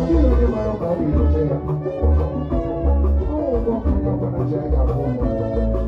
Ọ dịghị onye mara mgbe ọ ga-egote ya. Ọ ụgwọ ka onye ọbụla ji, a ga-akwụ ụgwọ.